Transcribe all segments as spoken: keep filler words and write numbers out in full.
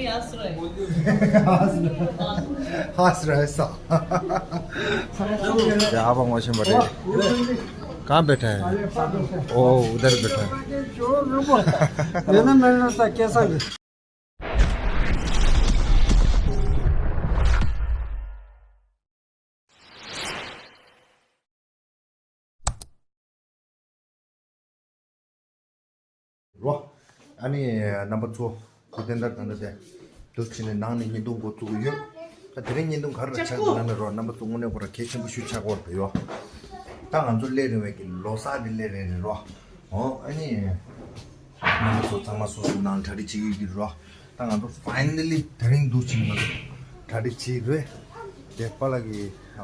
हंस रहे हैं। हंस रहे हैं। हंस रहे हैं सब। क्या आप हम मशीन बटे? कहाँ बैठे हैं? ओ, उधर बैठे हैं। ये ना मैंने तो कैसा भी རོ། ཨ་ནི་རྣམ་པ་ཚོ། ཁུ་དན་དར་དང་འདྲ་དེ། དུ་ཕྱིན་ནས་ནང་ནས་བརྙན་ཐུང་འགོ་བཙུགས་ཡོད། ད་དེ་རིང་བརྙན་ཐུང་ག་རེ་ཆགས་ཀྱི་ན་ནི་རོ། རྣམ་པ་ཚོ་དངོས་གནས་ཁོ་ར་གལ་ཆེན་པོ་ཞུ་ཆགས་ཀྱི་ཡོད་པ་ཡོད། ད་ང་ཚོ་སླེབས་རིང་བའི་གི་ལོ་གསར་འདི་སླེབས་རིང་རེད་རོ། ཨོ་ཨ་ནི། རྣམ་པ་ཚོ་ཚང་མ་སོ་སོ་ནང་གྲ་སྒྲིག་བྱེད་ཀྱི་ཡོད་རོ། ད་ང་ཚོ་ཕའི་ནལ་ལི་དེ་རིང་འདུག་ཕྱིན་ང་ཚོ་གྲ་སྒྲིག་བྱེད་རེད། དེ་པ་ལགས་ཀྱི་ཨ།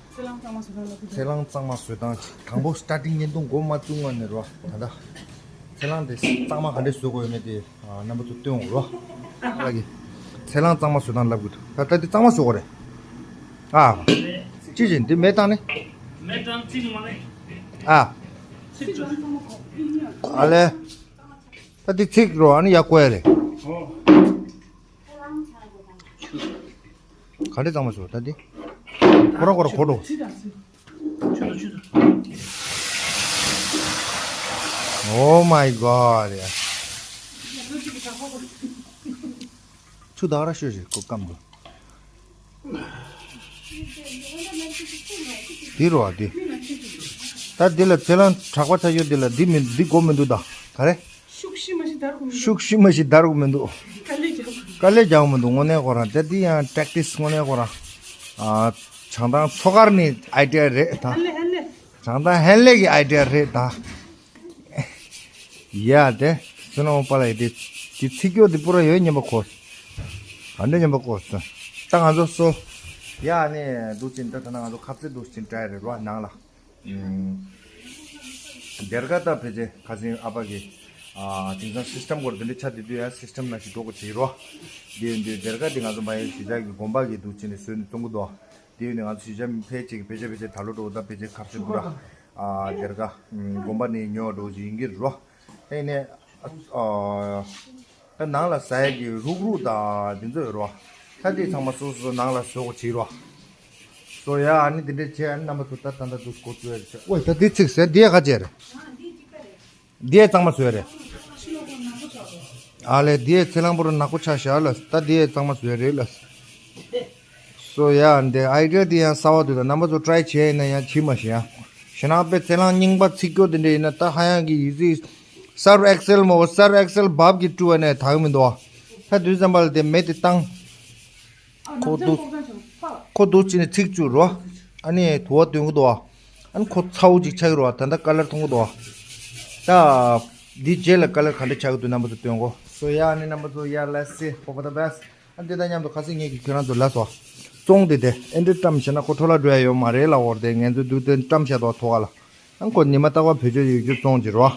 ཚེ་ལང་གཙང་མ་བཟོ་སྟངས་ལ། ཚེ་ལང་གཙང་མ་བཟོ་སྟངས་དང་པོ་སི་ཊར་ཊིང་བརྙན་ཐུང་འགོ་མ་བཙུགས་སྔོན་ནས་རོ། ད་ལྟ་ཚེ་ལང་དེ་གཙང་མ་ག་འདྲས་བཟོ་དགོས་ཡོད་མེད་དེ་ཨ། རྣམ་པ་ཚོ་སྟོན་འོང་རོ། ལགས་ཀྱིས་ཚེ་ལང་གཙང་མ་བཟོ་སྟངས་ལབ་དགོས་འདུག་ད་ལྟ་དེ་གཙང་མ་བཟོ་དགོས་རེད། ཨ། ཅི་བྱེད་འདི་མེ་བཏང་ནི། མེ་བཏང་ཚིག་མ་ནི། ཨ། ཚིག་ཆུ། ཨ་ལེ། ད་འདི་ཚིག་རོ། ཨ་ནི་ཡག་པོ་ཡ་རེད། ཨོ། ག་འདྲས་གཙང་མ་བཟོ་ད་འདི། ཁོ་རང་ཁོ་རང་གོ་འགྲོ། ཆུ་དང་ཆུ། ཆུ་དང་ཆུ་དང་། Oh my God ཡ། ཆུ་དག་ར་ཤོད་ཞིག་ཁོ་སྐམ་འགྲོ། འདི་རོ་ཨ་འདི། ད་འདི་ལ་ཚེ་ལང་གྲགས་པ་ཆགས་ཡོད། འདི་ལ་འདི་མི་འདི་གོ་མི་འདུག་ད་ག་རེ། ཤུགས་ཤིག་མ་ཞིག་དར་དགོས་མི་འདུག་ཤུགས་ཤིག་མ་ཞིག་དར་དགོས་མི་འདུག་དཀའ་ལས་རྒྱག་དཀའ་ལས་རྒྱག་དགོས་མི་འདུག་དངོས་གནས་ཁོ་རང་ད་འདི་ཡང་པྲེག་ཊིས་དངོས་གནས་ཁོ་རང་། ཨ། བྱང་ཐང་མཚོ་དཀར་ནས་ཨའི་ཌི་ཡ་རེད་ད། ཧན་ལེ་ཧན་ལེ། བྱང་ཐང་ཧན་ལེ་གི་ཨའི་ཌི་ཡ་རེད་ད། ཡ་དེ། སུ་ནང་པ་ལ་ཡི་དེ། དེ་ཚིག་སྐྱོ་དེ་པུ་ར་ཡོད་ཉན་པ་གོ། ག་འདྲ་ཉན་པ་གོ་སོ། ད་ང་ཚོ་སོ། ཡ་ནི་འདུག་ཅིང་ད་ད་ན་ང་ཚོ་ཁ་རྩེ་འདུག་ཅིང་བྲལ་རེད་རོ་ནང་ལ། ཨུམ། སྡེར་ཁ་ད་ཕལ་ཆེར་ཁ་སང་ཨ་ཕ་གི། ཨ། དེང་སང་སི་སི་ཊམ་སྐོར་དེ་འདྲ་ཆགས་བསྡད་དུས་ཡང་སི་སི་ཊམ་ནང་བཞིན་འགྲོ་དགོས་བྱེད་རོ། དེ་ཡིན་དུས་སྡེར་ཁ་དེ་ང་ཚོ་མ་ཡོད་གཞིས་ཆགས་ཀྱི་དགོན་པ་གི་འདུག་ཅིང་ནས་བཟོས་ནས་བཙོང་གི་འདུག་དེ་ཡིན་ནས་ང་ཚོ་གཞིས་ཆགས་མི་ཕལ་ཆེར་གྱི་ཕལ་ཆེར་ཕལ་ཆེར་ད་ལོ་འགྲོ་ད་ཕལ་ཆེར་ཁ་རྩེ་པུ་ར། ཨ། སྡེར་ཁ། ཨུམ། དགོན་པ་ནས་ཉོ་འགྲོ་བཞིན་ཡིན་གྱི་རོ། ཨེ་ནས། ཨ། ད་ནང་ལ་ཟ་ཡ་གི་རུག་རུག་དང་འདི་ཚོ་ཡོད་རོ། ད་འདི་ཚང་མ་སོ་སོ་ནང་ལ་བཟོ་དགོས་བྱེད་རོ། སོ་ཡ་ཨ་ནི་འདི་འདྲས་བྱས། ཨ་ནི་རྣམ་པ་ཚོ་ད་ད་ད་འདུག་སྐོར་བཙུགས་ཡ་རེད་བྱས། ཨོ་ད་འདི་ཚིག་ཟེར་འདི་ཡ་ག་བྱས་རེད། འདི་ཡ་གཙང་མ་བཟོས་རེད། ཨ་ལས་འདི་ཡ་ཚེ་ལང་པོ་རུ་ནག་པོ་ཆགས་ཤག་ལ། ད་འདི་ཡ་གཙང་མ་བཟོས་རེད་ལ། སོ་ཡ་འདི་ཨའི་ཌི་ཡ་འདི་ཡང་གསར་པ་འདུག་ད་རྣམ་པ་ཚོ་ཊ་རའི་བྱས་ཡིན་ན་ཡང་བྱེད་མ་ཤེས་ཡ། ཞེ་ན་དཔེ་ཚེ་ལང་རྙིང་པ་ཚིག་སྐྱོ་དེ་འདྲ་ཡིན་ན་ད་ཧ་ཡང་གི་ཡི་ཙི། སར་ཨེག་སེལ་མོ་སར་ཨེག་སེལ་བབ་ཀྱི་སྤྲུལ་བ་ནས་དག་མི་འདུག་ད་དུས་ཙམ་པ་ལ་དེ་མེ་དེ་བཏང་། ཁོ་འདུག་ཁོ་འདུག་ཅི་ནས་ཚིག་བཅུག་རོ། ཨ་ནི་དུ་བ་འདོན་གི་འདུག་ཨ་ནི་ཁོ་ཚ་བོ་ཅིག་ཆགས་ཀྱི་རོ། ད་ལྟ་ཀ་ལར་མཐོང་གི་འདུག་ད་འདི་རྗེས་ལ་ཀ་ལར་ག་འདྲ་ཆགས་ཀྱི་འདུག་རྣམ་པ་ཚོ་སྟོན་གོ་སོ་ཡ། ཨ་ནི་རྣམ་པ་ཚོ་ཡ་ལ་སེ་ཧོ་པ་ད་བེས། ཨ་འདི་དང་མཉམ་དུ་ཁ་སང་ངེད་ཀྱིས་ཁྱོད་རང་ཚོ་ལ་སོ། བཙོང་དེ་དེ་ཨེ་འདྲ་བཀྲམ་བྱས་ན་ཁོ་འཕྲོ་བརླག་འགྲོ་ཡ་ཡོད་མ་རེད་ལ། འོར་དེ་ངན་ཚོ་འདུག་དེ་བཀྲམ་བཞག་འདུག་ཐོག་ཁ་ལ། ཨ་ཁོ་ཉི་མ་རྟག་པར་བེད་སྤྱོད་ཡོད་རྒྱུ་བཙོང་གི་རོ།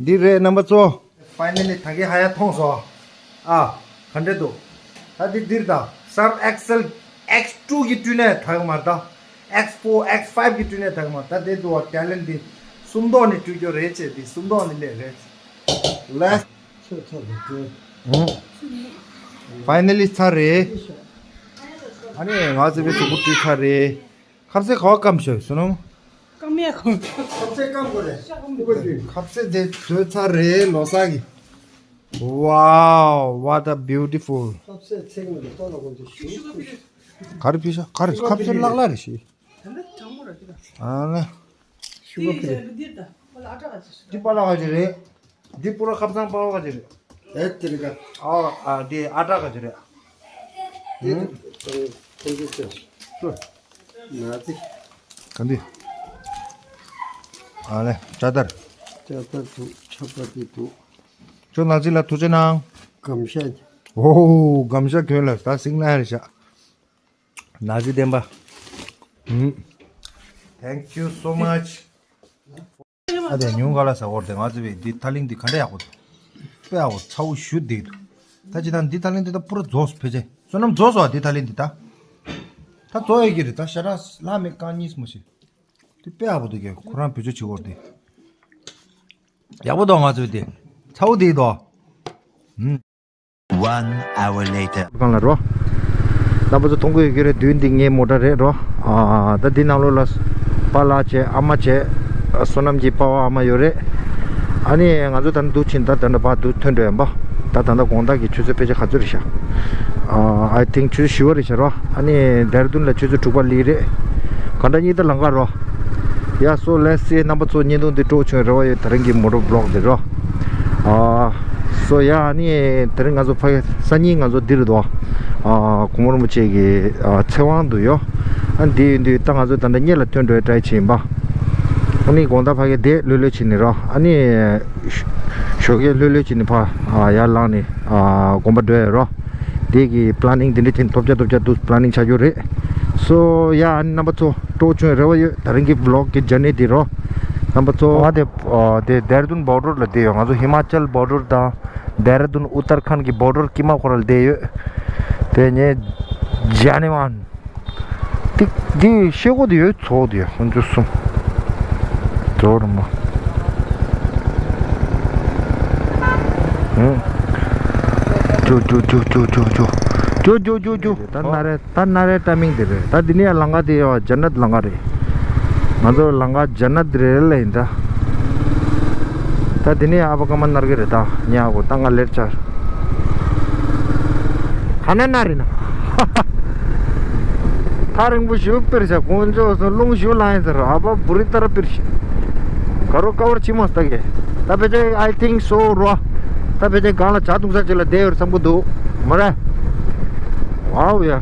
འདི་རེད་རྣམ་པ་ཚོ། ཕའི་ནལ་ལི་ད་གིན་ཧ་ཡ་མཐོང་སོང་། ཨ། ག་འདྲ་འདུག་ད་འདི་འདིར་ད་སར་ཨེག་སེལ་ཨེག་ཊུ་གི་སྤྲུལ་ནས་དག་མ་རེད་ད། ཨེག་ཕོར་ཨེག་ཕའིབ་གི་སྤྲུལ་ནས་དག་མ་རེད་ད། དེ་འདུག་བ་ཊེ་ལེན་འདི་སུམ་མདོ་ནས་སྤྲུལ་རྒྱུ་རེད་ཅེས་འདི་སུམ་མདོ་ནས་སླེབས་རེད། ལས། ཚོད་ཚོད་རེད་དེ། ཧུམ། ཕའི་ནལ་ལི་ཚར་རེད། ཨ་ནི་ང་ཚོ་བའི་གཟུགས་པོ་སྤྲུལ་ཚར་རེད། ཁ་ཟས་ག་བ་སྐམ་ཤོད་སོ་ནམ། སྐམ་ཡ་གང་། ཁ་ཟས་སྐམ་དགོས་རེད། ཁ་ཟས་དེ་བཟོས་ཚར་རེད་ལོ་གསར་གི། Wow, what a beautiful. ཁ་ཟས་ཚེག་མི་འདུག་ལྟོ་ལ་གོ་འདི་ཞུ། ག་རེ་ཕི་ཤ་ག་རེ་ཁ་ཟས་ལག་ལ་རེ་ཤི། ཨ་ནི། ཤུ་ག་ཕི་རེད། འདི་པ་ལག་ག་ཅི་རེད། འདི་པུ་ར་ཁབ་ཚང་པ་ལག་ག་ཅི་རེད། ཨེ་དེ་རེད་ག་ཨ་ཨ་འདི་ཨ་ཏྲ་ག་ཅི་རེད། ཨུམ། ཁོང་ཚོ་ཅི། ཅི། ན་ཙི། ག་འདི། ཨ་ལེ་ཅ་དར། ཅ་དར་འདུག་ཆ་པ་ཏི་འདུག་ཁྱོད་ན་ཙི་ལ་ཐུགས་རྗེ་གནང་། སྒམ་ཤ། ཨོ་སྒམ་ཤ་ཁྱོད་ལ་ད་སིང་ལ་རེད་ཤག་ན་ཙི་བདེན་པ། ཨུམ། Thank you so much. ཨ་དེ་ཉུང་ག་ལ་ཟ་འོར་དེ་ང་ཚོ་བས་འདི་ཐ་ལིང་འདི་ག་འདྲ་ཡག་པོ་འདུག་དཔེ་ཡག་པོ་ཚ་བོ་ཞུ་བསྡད་འདུག་ད་ཅི་ད་འདི་ཐ་ལིང་འདི་ད་པུ་ར་རྫོགས་སོ་ཕལ་ཆེར་བསོད་ནམས་རྫོགས་སོ་འདི་ཐ་ལིང་འདི་ད། ད་རྫོགས་ཡོད་ཀྱི་རེད་ད་ཞེ་དྲག་ལྷག་མེད་རྐང་གཉིས་མ་ཤི། འདི་དཔེ་ཡག་པོ་འདུག་གས་ཁོ་རང་བེད་སྤྱོད་བྱེད་འོར་དེ། ཡག་པོ་འདུག་ང་ཚོ་བས་འདི་ཚ་བོ་འདི་འདུག་ཨུམ། One hour later. གང་ལ་རོ། རྣམ་པ་ཚོ་མཐོང་གི་ཡོད་ཀྱི་རེད། མདུན་འདི་ངའི་མོ་ཊ་རེད་རོ། ཨ་ད་འདི་ནང་ལོགས་ལ་པཱ་ལགས་བྱས། ཨ་མ་བྱས། བསོད་ནམས་ཀྱི་པཱ་ཕ་ཨ་མ་ཡོད་རེད། ཨ་ནི་ང་ཚོ་ད་ནི་འདུག་ཕྱིན། ད་ད་ནི་ཕར་འདུག་ཐོན་འགྲོ་ཡིན་པ། ད་ད་ལྟ་དགོང་དག་གི་ཆུ་ཚོད་ཕལ་ཆེར་ག་ཚོད་རེད་ཤག་ཨ་I think ཆུ་ཚོད་བཞི་པ་རེད་ཤག་རོ། ཨ་ནི་ལྡེ་ར་ལྡུན་ལ་ཆུ་ཚོད་དྲུག་པ་སླེབས་རེད། ག་འདྲ་གཉིས་ད་ལམ་ཁ་རོ། Yeah, so let's see. རྣམ་པ་ཚོ་བརྙན་ཐུང་འདི་སྤྲོ་བྱུང་རེ་བ་ཡོད། དེ་རིང་གི་མོ་ཊོ་བི་ལོག་འདི་རོ། ཨ་so yeah, ཨ་ནི་དེ་རིང་ང་ཚོ་ཕ་གི་སང་ཉིན་ང་ཚོ་འདིར་འདུག་ཨ་གོང་མ་རིན་པོ་ཆེ་གི་ཨ་ཚེ་དབང་དུ་ཡོད། ཨ་འདི་ཡིན་དུས་ད་ང་ཚོ་ད་ལྟ་སྔོན་ལ་ཐོན་འགྲོ་ཡ་ཊ་རའི་བྱེད་ཡིན་པ། ཨ་ནི་དགོང་དག་ཕ་གི་བསྡད་ལྷོད་ལྷོད་བྱས་ནས་རོ། ཨ་ནི་ཞོགས་ཀས་ལྷོད་ལྷོད་བྱས་ནས་ཕར་ཨ་ཡར་ལངས་ནས་ཨ་དགོན་པ་འགྲོ་ཡ་རོ། དེ་གི་པི་ལ་ནིང་དེ་འདྲ་བྱས་ནས་ཐོབ་རྒྱ་ཐོབ་རྒྱ་འདུག་པི་ལ་ནིང་ཆགས་རྒྱུ་རེད། So yeah, ཨ་ནི་རྣམ་པ་ཚོ་སྤྲོ་བྱུང་རེ་བ་ཡོད། དེ་རིང་གི་བི་ལོག་གི་ཇར་ནི་འདི་རོ། རྣམ་པ་ཚོ་ང་དེ་ཨ་དེ་ལྡེ་ར་ལྡུན་བོར་ཌར་ལ་བསྡད་ཡོད། ང་ཚོ་ཧི་མ་ཅལ་བོར་ཌར་དང་ལྡེ་ར་ལྡུན་ཨུ་ཏར་ཁན་གི་བོར་ཌར་དཀྱིལ་མ་ཁོ་ར་ལ་བསྡད་ཡོད། དེ་ངས་ཇ་ནི་ཝན། འདི་འདི་ཤེལ་སྒོ་དེ་ཡོད་ཚོགས་དེ་ཡོད་ཁོང་ཚོ་གསུམ། ཚོགས་རུ་མ། ཨུ། ཇོ་ཇོ་ཇོ། ད་ན་རེ་ད་ན་རེ་ཊའི་མིང་དེ་རེད། ད་འདི་ནས་ཡར་ལམ་ཁ་དེ་ཡོད་ཇན་ནད་ལམ་ཁ་རེད། ང་ཚོ་ལམ་ཁ་ཇན་ནད་རེད་ལབ་ཡིན་ད། ད་འདི་ནས་ཨ་ཕ་ཀརྨ་ནར་གི་རེད་ད། ཉ་གོ་ད་ང་ལེར་ཆར། ག་ན་ན་རེད་ན། ཐག་རིང་པོ་ཞིག་སྤེར་བྱ་དཀོན་མཆོག་གསུམ། རླུང་ཞིག་ལངས་ཡིན་ཟེར། ཨ་ཕ་བུ་རི་ལྟར་སྤེར་ཞིག་ག་རོ་ཀ་བར་ཕྱི་མོ་ལྟ་གི། ད་ཕལ་ཆེར་I think so རོ། ད་ཕལ་ཆེར་སྒང་ལ་ཇ་འཐུང་ས་ཅིག་ལ་བསྡད་ཡོད་བསམ་གི་འདུག་མ་རེད། ཝའོ་ཡ།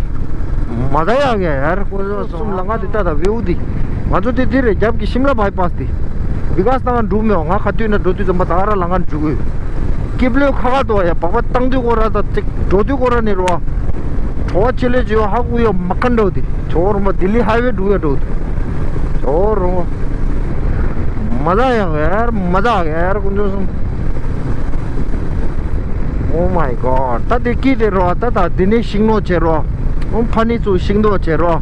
མ་ད་ཡག་གི་ཡར་དཀོན་མཆོག་གསུམ། ལམ་ཁ་འདི་ལྟ་ད་བེའུ་འདི། ང་ཚོ་འདི་འདི་རེད། རྒྱབ་ཀྱི་ཤིམ་ལ་བྷའི་པཱས་འདི། བི་ཀ་སི་ད་ང་འགྲོ་མེད། ང་ག་དུས་ན་འགྲོ་དུས་ཙམ་པ་ད་ག་ར་ལམ་ཁ་འཇུག་གི་ཡོད། སྐྱིབས་ལོས་ཁ་ཁ་འདུག་ཡ། སྦག་སྦག་བཏང་དུས་སྐོར་ར་ད་ཅིག་འགྲོ་དུས་སྐོར་ར་ནས་རོ། བྲོ་བ་ཆེ་ལོས་བྱེད་ཡོད། ཧ་གོ་ཡོད་མ་ཁ་འདྲ་བོ་འདི། ཇོ་རོང་པ་ལྡི་ལི་ཧའི་ཝེ་འགྲོ་ཡ་འགྲོ་འདུག་ཇོ་རོང་པ། མ་ད་ཡག་ཡར་མ་ད་ཡག་ཡར་དཀོན་མཆོག་གསུམ། Oh my god. ད་དེ་ཀི་དེ་རོ། ད་ད་དེ་ནས་ཤིང་ནོ་བྱེད་རོ། ཨོ་ཕ་ནི་ཚུ་ཤིང་ཏོག་བྱེད་རོ།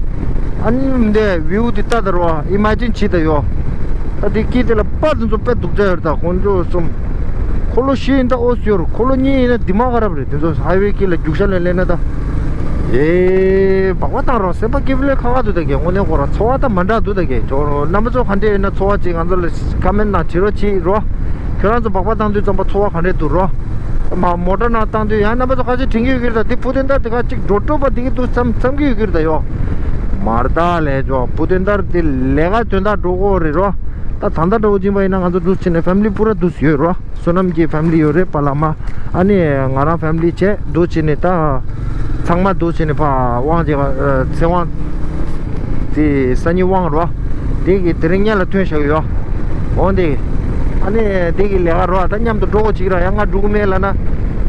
ཨ་ནི་འདི་བིའུ་དེ་ལྟ་ད་རོ། ཨི་མ་ཇིན་བྱེད་ད་ཡོ། ད་དེ་ཀི་དེ་ལ་པ་དེ་ཚོ་དཔེ་སྡུག་ཅག་ཡོད་ད་དཀོན་མཆོག་གསུམ། འཁོར་ལོ་བཞི་ཡིན་ད་ཨོ་སི་ཡོར། འཁོར་ལོ་གཉིས་ཡིན་ན་དེ་མ་ག་རབ་རེད། དེ་ཚོ་ཧའི་ཝེ་ཀི་ལ་རྒྱུག་ཤ་ལེན་ལེན་ན་ད། ཨེ་སྦག་སྦག་བཏང་རོགས། སེམས་པ་སྐྱིད་པོ་ལས་ཁག་ཁག་འདུག་ད་གས། དངོས་གནས་ཁོ་རང་ཚོར་བ་ད་མ་འདྲ་འདུག་ད་གས། ཇོ་རོང་རྣམ་པ་ཚོ་ག་འདྲས་ཡོད་ན་ཚོར་བ་ཅིག་ང་ཚོ་ལ་ཀ་མེན་ནང་བྲིས་རོགས་བྱེད་རོགས། ཁྱོད་རང་ཚོ་སྦག་སྦག་བཏང་དུས་ཙམ་པ་ཚོར་བ་ག་འདྲས་འདུག་རོགས། མ་མོ་ཊ་ནང་བཏང་དུས་ཡང་རྣམ་པ་ཚོ་ཁ་ཤས་དྲན་གྱི་ཡོད་ཀྱི་རེད་ད། དེ་བུ་དོན་དག་དེ་ག་ཅིག་འགྲོ་སྤྲོ་པ་དེ་གི་འདུག་བསམ་བསམ་གྱི་ཡོད་ཀྱི་རེད་ད་ཡོ། མར་ད་ལས་ཇོ་བུ་དོན་དག་དེ་ལས་ཀ་དོན་དག་འགྲོ་གོ་རེད་རོགས། ད་ད་ལྟ་འདྲ་བོ་ཅིག་པ་ཡིན་ན་ང་ཚོ་འདུག་ཕྱིན་ནས་ཕེ་མི་ལི་པུ་ར་འདུག་ཡོད་རོགས། བསོད་ནམས་ཀྱི་ཕེ་མི་ལི་ཡོད་རེད། པཱ་ལགས་མ། ཨ་ནི་ང་རང་ཕེ་མི་ལི་བྱས་འདུག་བྱས་ནས་ད། ཚང་མ་འདུག་བྱས་ནས་ཕ་དབང་ཅིག་ཨ་ཚེ་དབང་། དེ་སང་ཉིན་དབང་རོ། དེ་གི་དེ་རིང་སྔོན་ལ་ཐོན་བཞག་ཡོད། འོ་དེ། ཨ་ནི་དེ་གི་ལས་ཀ་རོ། ད་མཉམ་དུ་འགྲོ་གོ་ཅིག་ར་ཡང་ང་འགྲོ་གི་མེད་ལབ་ན།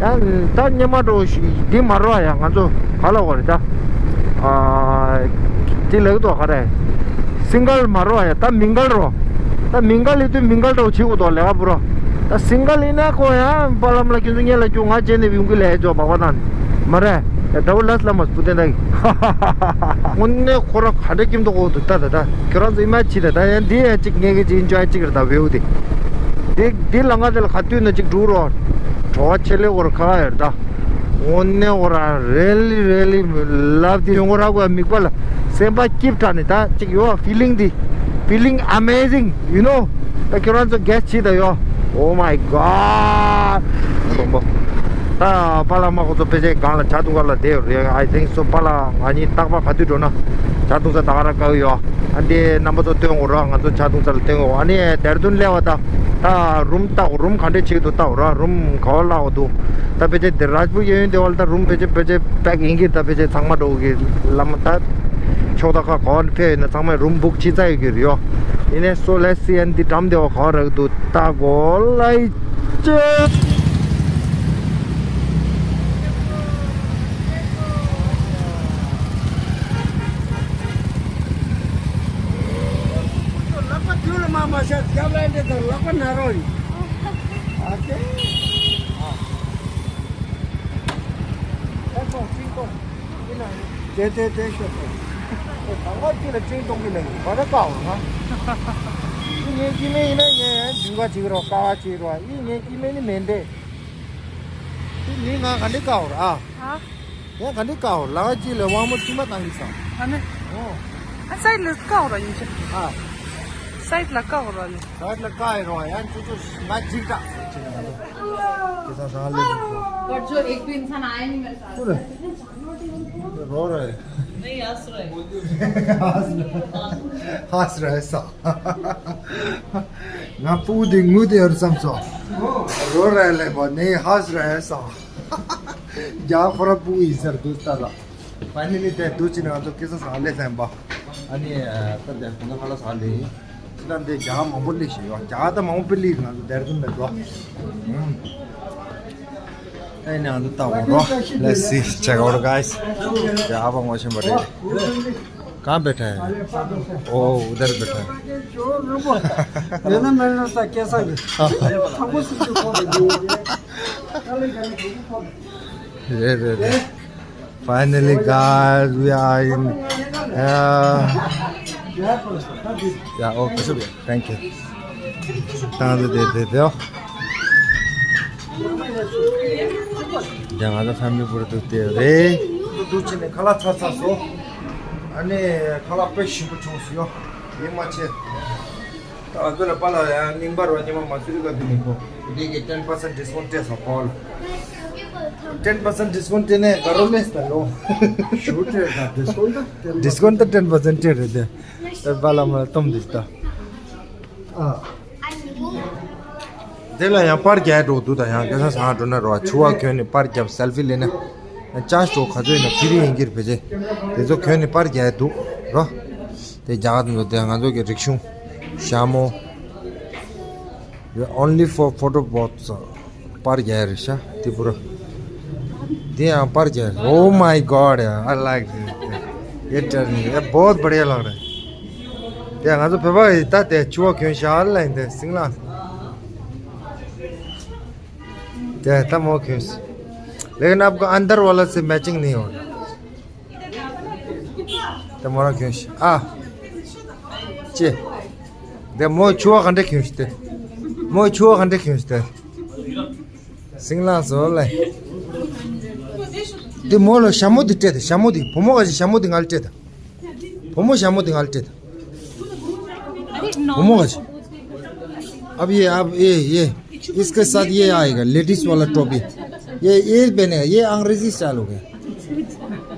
ཡང་ད་སྔོན་མ་འགྲོ་ཞིག་འདི་མ་རོ་ཡང་ང་ཚོ་ག་ལ་གོ་རེད་ད། ཨ་དེ་ལབ་གི་འདུག་ག་རེ། སིང་གལ་མ་རོ་ཡ། ད་མིང་གལ་རོ། ད་མིང་གལ་ཡོད་དུས་མིང་གལ་འདྲ་བོ་བྱེད་དགོས་དོ་ལས་ཀ་བུ་རོ། ད་སིང་གལ་ཡིན་ན་ཁོ་ཡང་པཱ་ལགས་ལ་ཁྱོད་ཚོ་སྔོན་ལ་ཁྱོད་ང་བྱས་ནས་ཡོང་གི་ལས་ཇོ་བག་བ་ནང་ནས་མ་རེད། ཡ་འདྲ་བོ་ལས་ལ་མ་སྤུ་ཏན་ད་གི། དངོས་གནས་ཁོ་རང་ག་འདྲ་ཀྱིམ་དུ་གོ་འདུག་ད་ད་ད་ཁྱོད་རང་ཚོ་ཨི་མ་ཕྱི་ད་ད་ཡང་འདི་ཡང་གཅིག་ངས་གི་ཅིག་འཇོ་ཡ་གཅིག་རེད་ད་བེའུ་དེ། འདི་འདི་ལ་ང་དེ་ལ་ག་དུས་ན་གཅིག་འགྲུག་རོགས། བྲོ་བ་ཆེ་ལེ་གོ་ར་ཁ་ཁ་ཡོད་ད། དངོས་གནས་ཁོ་རང་really really love this. ཡོང་ཁོ་ར་གོ་མིག་པ་ལ་སེམས་པ་སྐྱིད་དྲགས་ནས་ད་ཅིག་ཡོད་ཕི་ལིང་འདི། Feeling amazing, you know. ད་ཁྱོད་རང་ཚོ་གེས་བྱེད་ད་ཡོད། Oh my god. ད་པཱ་ལགས་མ་ཁོ་ཚོ་ཕལ་ཆེར་སྒང་ལ་ཇ་འཐུང་ག་ལ་བསྡད་ཡོད་རེད། I think so. པཱ་ལགས་ང་གཉིས་རྟག་པར་ག་དུས་འགྲོ་ན་ཇ་འཐུང་ས་ད་ག་ར་དཀའ་གི་ཡོད། ཨ་འདི་རྣམ་པ་ཚོ་སྟོན་དགོས་ར། ང་ཚོ་ཇ་འཐུང་ས་ལ་སྟོན་དགོས། ཨ་ནི་ལྡེ་ར་ལྡུན་སླེབས་པ་ད། ད་རུམ་ལྟ་དགོས། རུམ་ག་འདྲས་བྱེད་འདུག་ལྟ་དགོས་ར། རུམ་ག་བ་ལ་འོ་འདུག་ད་ཕལ་ཆེར་འདི་རཱཇ་པུར་གཡས་གཡོན་དེ་བ་ལ་ད་རུམ་ཕལ་ཆེར་ཕལ་ཆེར་པེག་ཡིན་གྱི། ད་ཕལ་ཆེར་ཚང་མ་འགྲོ་གི་ལམ་ད་ཕྱོགས་ད་ཁ་ག་བ་ཕེབས་ཡོད་ན་ཚང་མས་རུམ་བུག་བྱེད་ཚར་ཡོད་ཀྱི་རེད་ཡོ། ཡིན་ནའི་so let's see. ཨ་ནི་འདི་འགྲམ་དེ་བ་ག་བ་རག་འདུག་ལྟ་དགོས་ལ་ཡི་ཅེ། ལག་པ་དུས་ལ་མ་མ་ཤ་རྒྱབ་ལ་འདི་དང་ལག་པ་ན་རོ་ཡིན། ཨ་ཙེ། ཨ། ཨེ་སོང་ཅིང་ཏོང་། ཨི་ན་ཡིན། དེ་དེ་དེ་ཤོད་སོང་། ཨེ་དང་པོ་ཅི་ལ་ཅིང་ཏོང་གི་ལ་ཡིན་པ་ད་ཀ་འོང་ཧ། ཨི་ངའི་སྐྱེ་དམན་ཡིན་ན་ངས་འདུན་ག་བྱེད་ཀྱི་རོགས། ཀ་བ་བྱེད་ཀྱི་རོགས། ཨི་ངའི་སྐྱེ་དམན་ནི་མེན་ཏེ། ནི་ང་ག་འདྲ་བཀག་ར་ཨ། ཧ། ཡང་ག་འདྲ་བཀག་ར་ལ་ཅི་ལ་དབང་མོ་ཅི་མ་བཏང་གི་ས། ཨ་ནི། ཨོ། ཨ་སའིཌ་ལ་བཀག་ར་ཡིན་ཅི། ཨ། སའིཌ་ལ་བཀག་ར་ལེ། སའིཌ་ལ་བཀག་ཡི་རོ་ཡང་ཅོ་ཅོ་ང་འཇིགས་སྐྲག་ཟེར་ཅི་ན་ང་ཚོ། ཁེ་ས་ས་ལེ་ཟེར་ཅོ། पर जो एक भी इंसान आया नहीं मेरे साथ। ཅོ་རེ། རོ་རེ། नहीं हंस रहे। हंस रहे। हंस रहे ས། ང་སྤུ་གུ་དེ་ངུ་དེ་ཡོད་བསམ་སོང་། རོ་རེ་ལེ་བ་ནི་ཧ་སི་རེ་ས། རྒྱ་ཁོ་ར་སྤུ་གུ་ཡིན་ཟེར་དུས་ལྟ་ལ། ཕ་ནི་ནི་དེ་དུས་ཅི་ནས་ང་ཚོ་སྐད་ཆ་ཟ་ལེ་ལྷན་པ། ཨ་ནི་ད་དེ་ཁོ་ན་ཧ་ལ་ཟ་ལེ་ཡིན། ཅི་ད་འདི་རྒྱ་མང་པོ་ལི་ཞེས་ཡོད་རྒྱ་ད་མང་པོ་ལི་ང་ཚོ་དེར་དུ་མེད་དོ། ཨེ་ནི་ང་ཚོ་ལྟ་བ་རོ། Let's see, check out, guys. རྒྱ་བ་ངོ་ཤེས་པ་རེད། कहाँ बैठा है? ओ, उधर बैठा है। मेरा मैंने तो कैसा है? हमको सिर्फ को दे दो। रे, रे, रे। Finally, guys, we are in. Uh, yeah, okay, thank you. ད་ང་ཚོ་དེ་དེ་དེ། ཡང་ང་ཚོ་ཕེ་མི་ལི་པུ་ར་འདུག་དེ་རེད། འདུག་ཅི་ནས་ཁ་ལག་ཚ་ཚ་བཟོ། ཨ་ནི་ཁ་ལག་དཔེ་ཞིམ་པོ་བྱུང་སོང་ཡོ། ཡིན་མ་ཆེ། ད་ང་ཚོ་ལ་པཱ་ལགས་ཡང་རྙིང་པ་རོ་རྙིང་པ་མ་སུ་རི་ག་དུ་མི་ཁོ། དེ་གི་ten percent discount སྤྲད་སོང་པཱ་ལགས། ten percent discount སྤྲད་ནས་ག་རོ་ལས་ད་ལོ། ཞུ་སྤྲད་ད་discount ད་ten percent discount ད་ten percent སྤྲད་རེད་དེ། ད་པཱ་ལགས་མ་ལ་སྟོམ་འདི་ལྟ། ཨ། དེ་ལ་ཡང་པར་རྒྱག་འགྲོ་འདུག་ད་ཡང་སྐལ་བཟང་ཚང་འགྲོ་ན་རོ་ཆུ་བ་གྱོན་ནས་པར་རྒྱབ་སེལ་ཕི་ལེན་ན། ཡང་ཅཱར་ཇི་འགྲོ་ག་ཚོད་ཡིན་ན་ཕི་རི་ཡིན་གྱིར་བེད་ཅེ། དེ་ཚོ་གྱོན་ནས་པར་རྒྱག་འདུག་རོ། དེ་རྒྱག་འདུག་དེ་ང་ཚོ་གི་རིག་གཞུང་ཞྭ་མོ། Only for photo booths. པར་རྒྱག་རེད་ཤག་ཏི་པུ་ར། འདི་ཡང་པར་རྒྱག Oh my God, I like this. ये टर्न, ये बहुत बढ़िया लग रहा है. དེ་ང་ཚོ་བོད་པ་ཡི་ད་དེ་ཆུ་བ་གྱོན་ཤག་ལ་ཡིན་དེ་སིང་ལ། དེ་ད་མོ་གྱོན། लेकिन आपको अंदर वाला से मैचिंग नहीं हो रहा. དེ་མོ་རང་གྱོན་ཤག་ཨ། ཅེ། དེ་མོ་ཆུ་བ་ག་འདྲ་གྱོན་ཤག་དེ། མོ་ཆུ་བ་ག་འདྲ་གྱོན་ཤག་དེ། སིང་ལ་བཟོ་ལེ། འདི་མོ་ལ་ཞྭ་མོ་འདི་སྤྲད་དེ་ཞྭ་མོ་འདི་བུ་མོ་ག་ཞིག་ཞྭ་མོ་འདི་ང་ལ་སྤྲད་དེ། བུ་མོ་ཞྭ་མོ་འདི་ང་ལ་སྤྲད་དེ། བུ་མོ་ག་ཞིག अब ये, अब ये, ये, इसके साथ ये आएगा, लेडीज वाला टोपी। ये, ये पहनेगा, ये अंग्रेजी स्टाइल हो गया।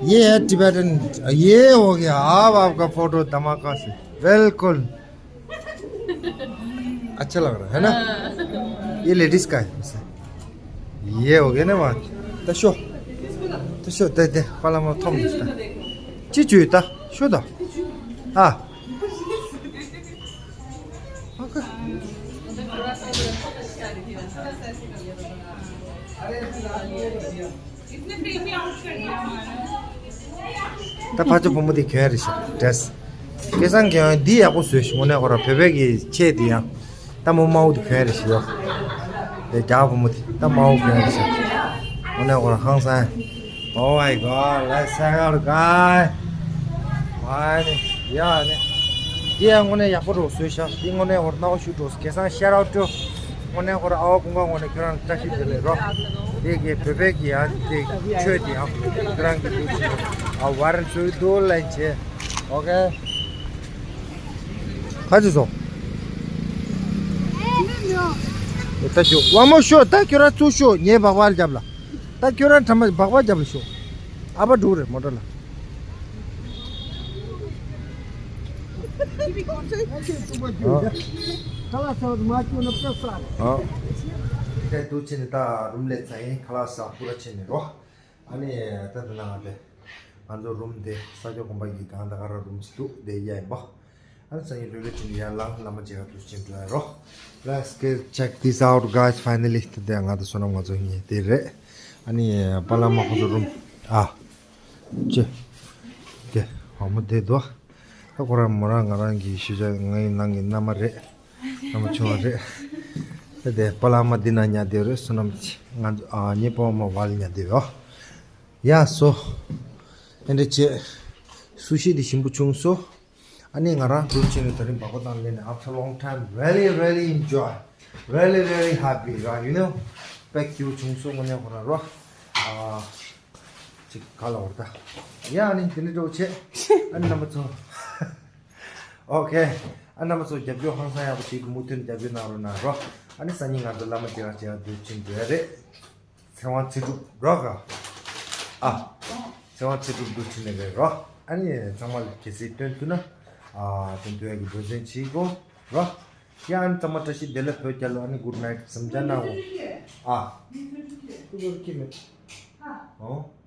ये है टिबेटन, ये हो गया। अब आपका फोटो धमाका से, बिल्कुल। अच्छा लग रहा है ना? ये लेडीज का है वैसे। ये हो गया ना बात। तशो। तशो, दे, दे, पाला मा थम दिस्ता। चिचु ता, शो दा। हाँ। ད་ཕ་ཚོ་བུ་མོ་དེ་གྱོན་རེད་ཤག་ཌེ་རེ་སི། སྐལ་བཟང་གྱོན་འདི་ཡག་པོ་བཟོས་ཤག་དངོས་གནས་ཁོ་རང་བོད་པའི་གི་ཆས་དེ་ཡང་ད་མོ་དམར་པོ་དེ་གྱོན་རེད་ཤག་ཡོ། དེ་རྒྱ་བུ་མོ་དེ་ད་དམར་པོ་གྱོན་རེད་ཤག་དངོས་གནས་ཁོ་རང་ཧང་སང་། Oh my God, let's check out, guys. ཨ་ནི་ཡ་ནི་འདི་ཡང་དངོས་གནས་ཡག་པོ་རུ་བཟོས་ཤག་འདི་དངོས་གནས་ཁོ་རང་རྣ་བ་ཤུགས་འགྲོ། སྐལ་བཟང་ཤར་ཨའོ་ཊུ། དངོས་གནས་ཁོ་རང་ཨ་བ་ཀུན་དགའ་ངོས་ནས་ཁྱོད་རང་བཀྲ་ཤིས་བདེ་ལེགས་རོ། དེ་གི་བོད་པའི་གི་ཡང་དེ་ཆོས་དེ་ཡང་ཁྱོད་རང་གི་དུས་ཆེན་ཨ་བར་ཚུལ་དུ་ལེན་བྱེད། ཨོ་ཁེ། ཁ་ཅིག་སོང་། ད་ཤོ་དབང་མོ་ཤོ་ད་ཁྱོད་རང་ཚུར་ཤོ་ངའི་སྦག་སྦག་རྒྱབ་ལ། ད་ཁྱོད་རང་ཁྲམ་སྦག་སྦག་རྒྱབ་ལ་ཤོ། ཨ་ཕ་འགྲོ་རེད་མོ་ཊ་ལ། དེ་དུས་ཕྱིན་ནས་ད་རུམ་ལས་ཚ་ཡིན་ཁ་ལག་ཟ་ཁུ་ར་ཕྱིན་ནས་རོ། ཨ་ནི་ད་དེ་ན་ང་དེ་ང་ཚོ་རུམ་དེ་ས་སྐྱོ་དགོན་པ་གི་སྒང་ད་ག་ར་རུམ་ཅིག་འདུག་དེ་ཡ་ཡིན་པ། ཨ་ནི་སང་ཉིན་ལྷོད་ལྷོད་ཕྱིན་ནས་ཡར་ལངས་བླ་མ་མཇལ་ག་འདུག་ཕྱིན་འགྲོ་ཡ་རོ། Let's get check this out, guys. Finally དེ་ང་དང་བསོད་ནམས་ང་ཚོ་གཉིས་དེ་རེད། ཨ་ནི་པ་ལགས་མ་ཁོ་ཚོ་རུམ་ཨ། ཅེ། དེ། ཧ་མོ་དེ་དོ། ད་ཁོ་རང་མོ་རང་ང་རང་གི་ཤུལ་བཞག་ངའི་ནང་གི་མནའ་མ་རེད། མནའ་མ་ཆུང་བ་རེད། ད་དེ་པ་ལགས་མ་འདི་ན་ཉལ་བསྡད་རེད་བསོད་ནམས་ང་ཚོ་ཨ་ངའི་པ་མ་བལ་ཉལ་བསྡད་ཡོད། ཡ་སོ། ཨེ་འདྲ་བྱས། སུ་ཤི་འདི་ཞིམ་པོ་བྱུང་སོ། ཨ་ནི་ང་རང་འགྲུལ་བྱས་ནས་ད་རིང་སྦག་སྦག་བཏང་ལེན་ནས། After long time, really, really enjoy, really, really happy, right? You know, དཔེ་སྐྱིད་པོ་བྱུང་སོང་། དངོས་གནས་ཁོ་རང་རོ། ཨ་ཅིག་ག་ལ་བར་ད། ཡ་ཨ་ནི་དེ་ནི་འགྲོ་ཆེ། ཨ་ནི་རྣམ་པ་ཚོ། ཨོ་ཁེ། ཨ་རྣམ་པ་ཚོ་རྒྱབ་སྐྱོར་ཧང་སང་ཡག་པོ་བྱེད་ཀྱི་མུ་མཐུད་རྒྱབ་སྐྱོར་གནང་རོགས་གནང་རོགས། ཨ་ནི་སང་ཉིན་ང་ཚོ་བླ་མ་མཇལ་ཁ་བྱེད་ཡག་འདོད་ཕྱིན་འགྲོ་ཡ་རེད། ཚེ་དབང་ཚེ་སྒྲུབ་རོགས་ག་ཨ། ཚེ་དབང་ཚེ་སྒྲུབ་འདུ་ཕྱིན་ནས་རེད་རོགས། ཨ་ནི་ཚང་མ་ལ་གལ་སྲིད་སྟོན་ཐུབ་ན། ཨ་སྟོན་ཐུབ་ཡ་གི་འབད་བརྩོན་བྱེད་དགོས་རོགས། ཡ་ཨ་ནི་ཚང་མ་བཀྲ་ཤིས་བདེ་ལེགས། བོད་རྒྱལ་ལོ། ཨ་ནི་good night། གཟིམ་འཇག་གནང་ངོ་། ཨ། ཁུ་བོར་ཁྱི་མེད། ཨོ།